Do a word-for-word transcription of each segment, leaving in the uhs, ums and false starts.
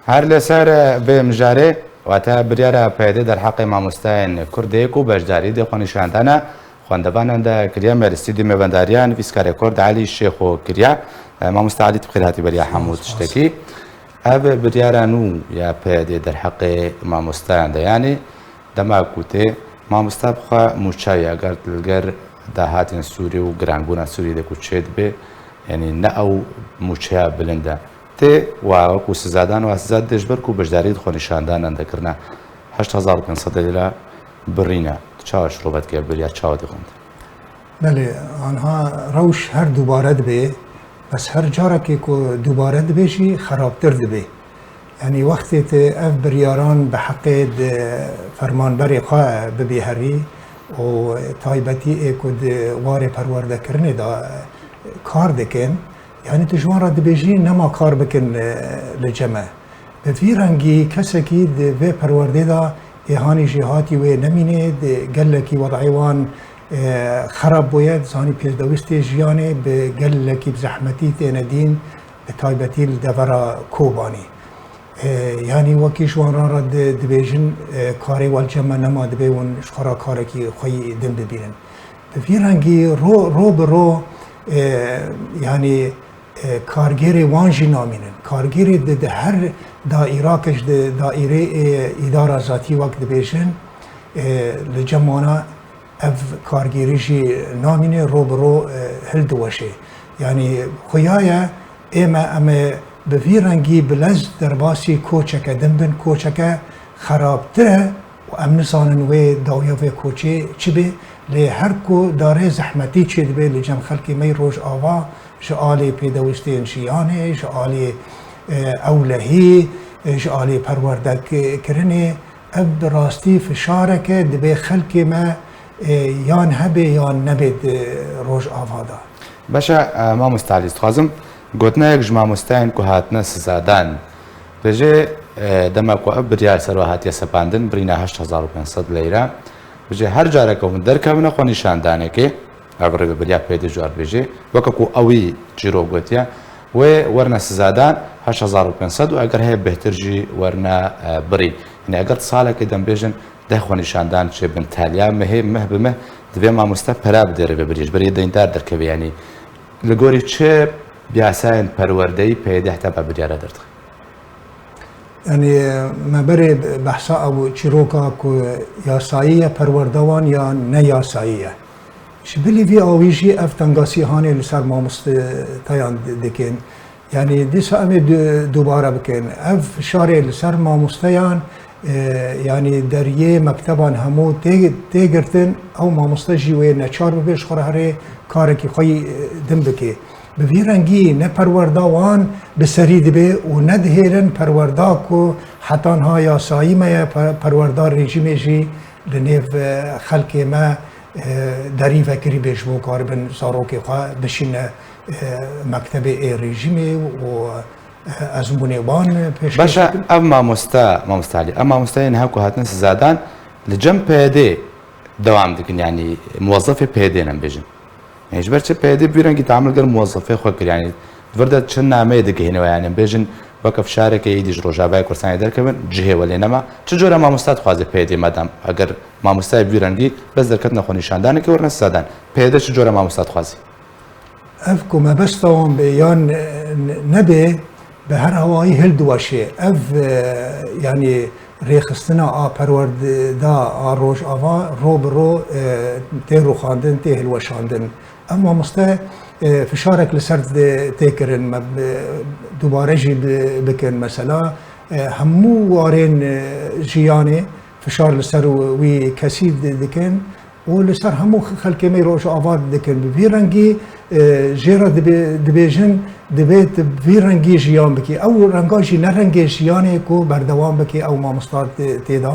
Her li ser vê mijarê, wate biryara P Y D derheqê mamosteyên Kurd ê ku beşdarî di xwenîşandana xwendevanan de kiriye, me li stûdyo mêvendariya nivîskarê Kurd Elî Şêxo kiriye. E, Mamoste Elî, tu bi xêr hatî beriya hemû tiştekî. Ev biryara nû ya P Y D derheqê mamosteyan de, yanî dema ku tê mamoste bi xwe mûçe ya gert li gel dahatên Sûrî û giranbûna Sûrî de ku çêdibe, yanî ne ew mûçeya bilind e. Tê wa wekû sizadan û siza dê ji ber ku beşdarî di xwenîşandanan de kirine, heşt hezar û pênc sed lîre birîne. Tu çawa şirove dike, biryar çawa dixwend? Belê, anha rewş her dubare dibe, bes her carekê ku dubare dibe jî xerabtir dibe. Yanî wextê tu ev biryaran bi heqê di fermanberê xwe bibî herî û taybetî ê ku di warê perwerdekirinê de kar dikin, yanî tu ji wan re dibêjî nema kar bikin, e, li cem me. Bi vî rengî kesekî di vê perwerdê de ê hanî jêhatî wê nemîne, di gelekî wed'ê wan, e, xerab bûye, dizanî pêdawîstê jiyanê bi gelekî bi zehmetî têne dîn, bi taybetî li devera Kobanî. E, yanî wekî ji wan re di-, dibêjin, e, karê we li cem me nema, dibê hûn ji xwe re karekî xwe yî din bibînin. Bi vî rengî ro, ro bi ro, e, yanî, e, kargêrê wan jî namînin. Kargêrê di, di her daîrake ji di daîrê, e, îdara zatî wek dibêjin, e, li cem wana ev kargêrî jî namîne, ro bi ro, e, hildiweşê. Yanî xuya ye ê me em ê bi vî rengî bi lez derbasî koçeke din bin, koçeke xerabtir e û em nizanin wê dawiya vê koçê çi bê, lê her ku darê zehmetî çêdibe li cem xelkê me yê Rojava, ji alî pêdawîstên jiyanê, ji alî, e, ewlehî, e, ji alî perwerdekirinê, ev bi rastî fişareke dibe xelkê me, e, yan hebe yan nebe di Rojava de. Baş e, e, mamoste Elî, dixwazim gotinayek ji mamosteyên ku hatine sizadan. Bêje, e, dema ku ev biryar ser we hatiye sepandin, birîna heşt hezar û pênc sed leyre. Bêje, her careke hûn derkevine xwe nîşandanekê, ev rêveberiya P Y D ji we re dibêje, weke ku ewî çîrok gotiye, wê werine sizadan heşt hezar û pênc sed û eger heye bêhtir jî werine, e, birîn. Yanî eger salekê dem bêjin, deh xwenîşandan çêbin taliya mehê, meh bi meh divê mamoste pere bide rêveberiyê, ji ber yê deyndar derkeve. Yanî li gorî çi bi yasayên perwerdeyî P Y D heta ve biryara derdixe? Yanî me berê behsa ew çîroka ku yasayî ye perwerda wan ya ne yasayî ye. Ji bilî vî awî jî ev tengasî hanê li ser mamosteyan di-, dikin. Yanî dîsa em ê du-, dubare bikin. Ev fişarê li ser mamosteyan, e, yanî deriyê mekteban hemû tê, tê girtin, ew mamoste jî wê neçar bibe ji xwe re herê karekî xwe yî, e, din bike. Bi vî rengî ne perwerda wan bi serî dibe û ne dihêlin perwerda ku heta niha yasayî me ye, per-, perwerda rejîmê jî li nêv, e, xelkê me, e, derî vekirî bê ji bo karibin zarokê xwe bişîne, e, mektebê ê rejîmê û, e, ezmûnê wan pêşkêş Baş e, bikin. Ev mamoste, mamoste Elî, ev mamosteyên niha ku hatine sizadan li cem P Y D dewam dikin, yanî muwezefê P Y D ne em bêjin. Yanî ji ber çi P Y D bi vî rengî teamul gel muwezefê xwe kir, yanî di vir de çi nameyê digihîne we, yanî em bêjin weke fişarekê êdî ji Rojavayê Kurdistanê derkevin, cihê we lê nema. Çi cure mamoste dixwaze P Y D, madem eger mamosteyê bi vî rengî bes derketine xwenîşandanekê werine sizadan, P Y D çi cure mamoste dixwaze? Ev ku mebesta wan bê yan, e, ne-, nebê, bi her hawayî hildiweşê. Ev, e, yanî rêxistina a perwerda a Rojava ro bi ro, e, tê rûxandin, tê hilweşandin. Ev mamoste, e, fişarek li ser de tê kirin, me bi-, dubare jî bi-, bikin mesela. E, hemû warên, e, jiyanê fişar li ser wî kesî di-, dikin. û li ser hemû xelkê me Rojava dikin. Bi vî rengî, e, jê re dibe-, dibêjin, divê tu bi vî rengî jiyan bikî. Ew renga jî ne rengê jiyanê ku berdewam bikî ew mamosta tê-, tê de.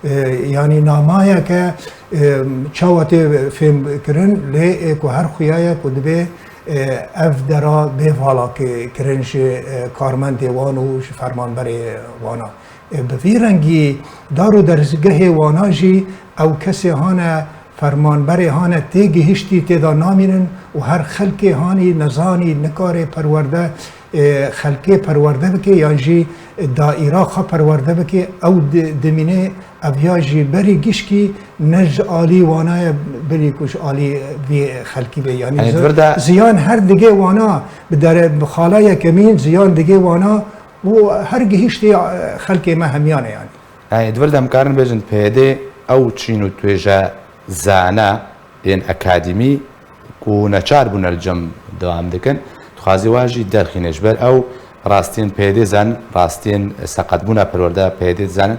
E, yanî namayeke, e, çawa tê fêhm kirin, lê ê ku her xuya ye ku divê, e, ev dera bê vala ki-, kirin ji, e, karmendê wan û ji fermanberê wana. E, bi vî rengî dar û derzgehê wana jî ew kesê hane fermanberê hane tê gihiştî tê de namînin û her xelkê hanî nezanî nikare perwerde, e, xelkê perwerde bike yan jî daîra xwe perwerde bike, ew di-, dimîne ev ya jî berî gişkî ne ji alî wana ye, berî ku ji alî vî xelkî be. Yanî Yani zi-, di vir de ziyan her digê wana bi dere-, bi xala yekemîn ziyan digê wana û her gihîştê, e, xelkê me hemiyan e yanî. Yani di vir de em karin bêjin P Y D ew çîn û tuêje zana yên akademî ku neçar bûne li cem dewam dikin, dixwazî wa jî derxîne. Ji ber ew rastiyên P Y D zanin, rastiyên seqetbûna perwerde P Y D dizanin.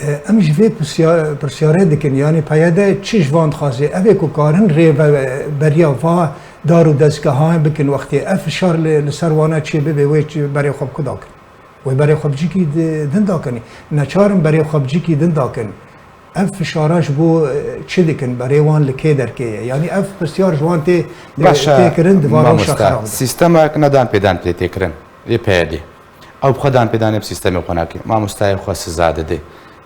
E, em ji vê pirsiya-, pirsyarê dikin, yanî P Y D çi ji van dixwaze? Ev ê ku karin rêveberiya va dar û dezgehan bikin, wextê ev fişar li, li ser wana çê bibe, wê çi berê xwe bi ku dakin? Wê berê xwe bi cîkî di-, din dakin. Neçarin berê xwe bi cîkî din dakin. Ev fişara ji bo, e, çi dikin? Berê wan li kê derkê ye? Yanî ev pirsyar ji wan tê, e, Baş e, tê kirin, di van rewşa mamoste, xerab de. Sîstemek ne danpêdan pê tê kirin. Ê P Y D. Ew bi xwe danpêdanê bi sîstemê xwe nake. Mamostayê xwe siza dide.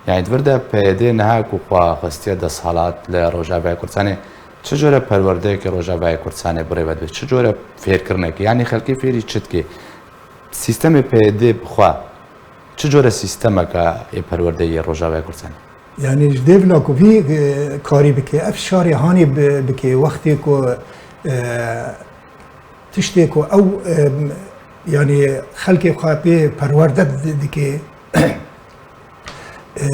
Yani di vir de P Y D niha ku xwe xistiye desthilat li Rojavayê Kurdistanê, çi cure perwerdeyeke Rojavayê Kurdistanê bi rê ve dibe? Çi cure fêrkirinekê? Yani xelkê fêrî çi dike? Sîstemê P Y D bi xwe çi cure sîstemeke ê perwerdeyê yê Rojavayê Kurdistanê? Yani ji dêvla ku vî, e, karî bike, ev şarê hanê bi-, bike, wextê ku, e, tiştê ku ew, e, yani xelkê xwe pê perwerde di-, dike, e,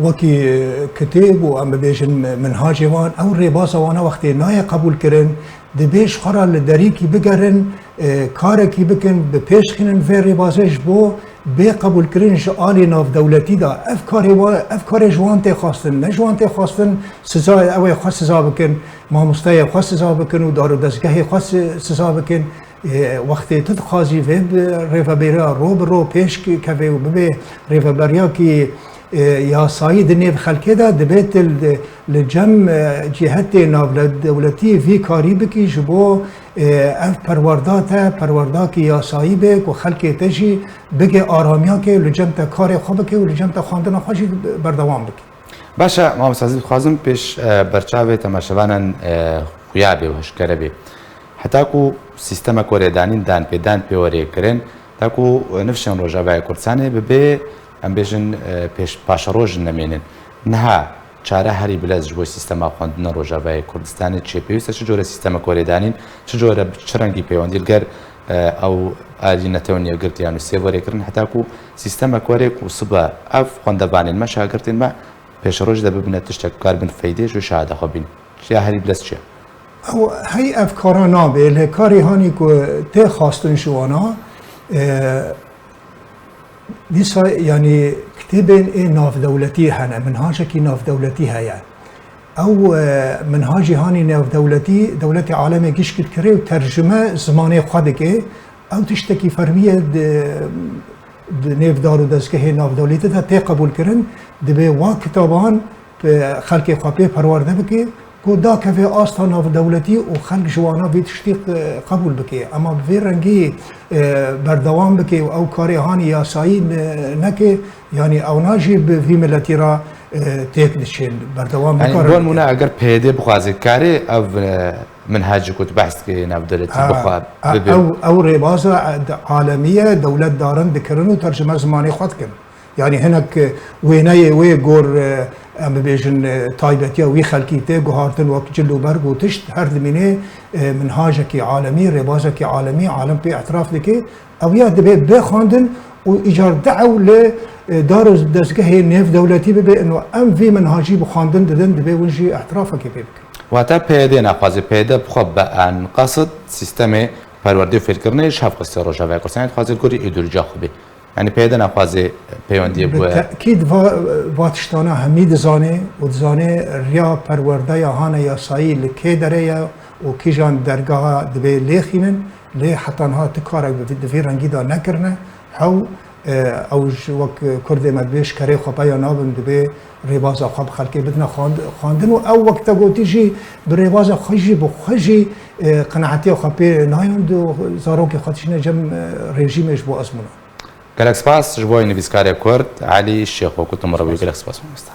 wekî kitêb û em bibêjin minhacê wan, ew rêbaza wana wextê nayê qebûl kirin, dibê ji xwe re li derîkî bigerin, e, karekî bikin, bi pêş xînin vê rêbazê ji bo bê qebûlkirin ji alî navdewletî de. Ev karê wa-, ev karê ji wan tê xwestin, ne ji wan tê xwestin siza, ew ê xwe siza bikin, mamosteyê xwe siza bikin û dar û dezgehê xwe si-, siza bikin. Ê, wextê tu dixwazî vê bi rêveberiya ro bi ro pêş keve û bibe rêveberiyakî, ê, yasayî di nêv xelkê de, dibê tu li, li cem, e, cîhetê navdewletî vî karî bikî ji bo, e, ev perwerda te perwerdakî yasayî be ku xelkê te jî bige aramiyakê û li cem te karê xwe bike û li cem te xwendina xwe jî berdewam bike. Baş e, mamoste, ez dixwazim pêş, e, berçavê temaşevanan, e, xuya bê û hişkere bê. Heta ku sîstemek were danîn, dan pê dan pê were kirin, heta ku, e, nifşên Rojavayê Kurdistanê bibe, em bêjin, e, pêş, paşeroj nemênin. Niha çare herî bilez ji bo sîstema xwendina Rojavayê Kurdistanê çê pêwîst e, çi cure sîstemek were danîn, çi cure bi çi rengî peywendî li ger, e, ew alî netewnî yekgirtî yan û sêv were kirin, heta ku sîstemek were ku sibe ev xwendevanên me, şagirtên me, pêşeroj de bibine tiştek, karibin feydê ji şahada xwe bînin. Ya herî bilez çi ye? Ew hey ev kara nabe, lê karê hanî ku tê xwestin ji wana, e, dîsa, yanî kitêbên ê navdewletî hene, minhajekî navdewletî heye. Ew, e, minhajî hanî navdewletî, dewletê alemê gişt dikire û tercime zimanê xwe dike. Ew tiştekî fermî ye di, di nêv dar û dezgehê navdewletî de tê qebûlkirin, dibê wa kitaban bi xelkê xwe pê perwerde bike, ku dakeve asta navdewletî û xelk ji wana vî tiştî, e, qebûl bike. Ema bi vî rengî, e, berdewam bike û ew karê hanî yasayî ne-, neke, yanî ewna jî bi vî miletî re, e, têk diçin. Berdewam Yani, nikarin bo bike. Nimûne, eger P Y D bixwaze, karê ev, e, minhacî ku tu behs dikî navdewletî Ha, bixwe ha, bibe? Ew, ew rêbaza, e, de-, alemî ye, dewlet darin dikirin û tercime zimanê xwe dikin. Yanî hinek, e, wêneyê wê gor, e, em bibêjin, e, taybetiya wî xelkî tê guhartin wek cil û berg û tişt, her dimînê, e, minhajekî alemî, rêbazekî alemî, alem pê îtiraf dike. Ew ya dibê bê xwendin û îcar di ew li, e, dar û dezgehê nêvdewletî bibe, ino em vî minhacî bi xwendin didin, dibê hûn jî îtirafekê pê bikin. Wate P Y D naxwaze, P Y D bi xwe bi enqesit sîstemê perwerdê û fêrkirinê ji hev xiste Rojavayê Kurdistanê, dixwaze li gorî îdeolojiya xwe bê. Yani P Y D naxwaze peywendiyê Bi bi we. Tekîd va, va tiştana hemî dizane û dizane riya perwerdeya hane yasayî li kê derê ye û kîjan dergeha dibê lêxînin, lê heta niha ti karek bi vî, di vî rengî de nekirine. Hew, e, ew ji wek Kurdê me dibê ji kerê xwe peya nabin, dibê rêbaza xwe bi xelkê bidine xwend-, xwendin û ew wek te gotî jî bi rêbaza xwe jî bi xwe jî, e, qenehetiya xwe pê nayûn û zarokê xwe dişîne cem, e, rejîmê ji bo ezmûna. Gelek spas ji bo nivîskarê Kurd, Elî Şêxo ku tu min re bûyî. Gelek spas, mamoste.